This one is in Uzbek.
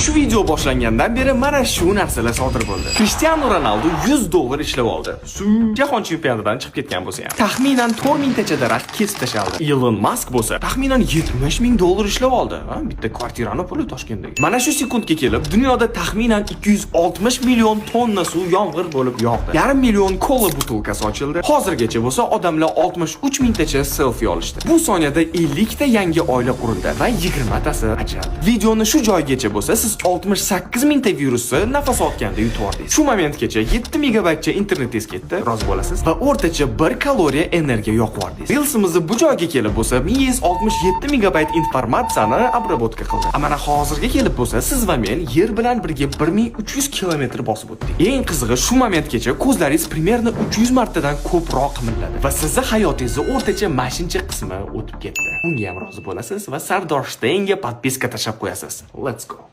Shu video boshlangandan beri mana shu narsalar sodir bo'ldi. Cristiano Ronaldo 100 dollar ishlab oldi. Su jahon chempionatidan chiqib ketgan bo'lsa ham. Taxminan 4000 tacha daraxt kesib tashlandi. Elon Musk bo'lsa taxminan 70 ming dollar ishlab oldi. Ha, bitta kvartirani puli Toshkentdagi. Mana shu sekundga kelib dunyoda taxminan 260 million tonna suv yomg'ir bo'lib yog'di. Yarim million kola butilkasi ochildi. Hozirgacha bo'lsa odamlar 63 mingtacha selfi olishdi. Bu soniyada 50 ta yangi oila qurildi va 20 tasi ajraldi. Videoni shu joygacha bo'lsa siz 68 mingta virusni nafas olganda yutib yubordingiz. Shu momentgacha 7 megabaytcha internet tez ketdi, rozi bo'lasiz, va o'rtacha 1 kaloriya energiya yoqib yubordingiz. Reelsimizni bu joyga kelib bo'lsa 1167 megabayt informatsiyani обработка qildi. A mana hozirga kelib bo'lsa siz va men yer bilan birga 1300 kilometr bosib o'tdik. Eng qizig'i, shu momentgacha ko'zlaringiz примерно 300 martadan ko'proq qimilladi va sizni hayotingizni o'rtacha mashincha qismi o'tib ketdi. Bunga ham rozi bo'lasiz va Sardor Shteynga подписка tashlab qo'yasiz. Let's go.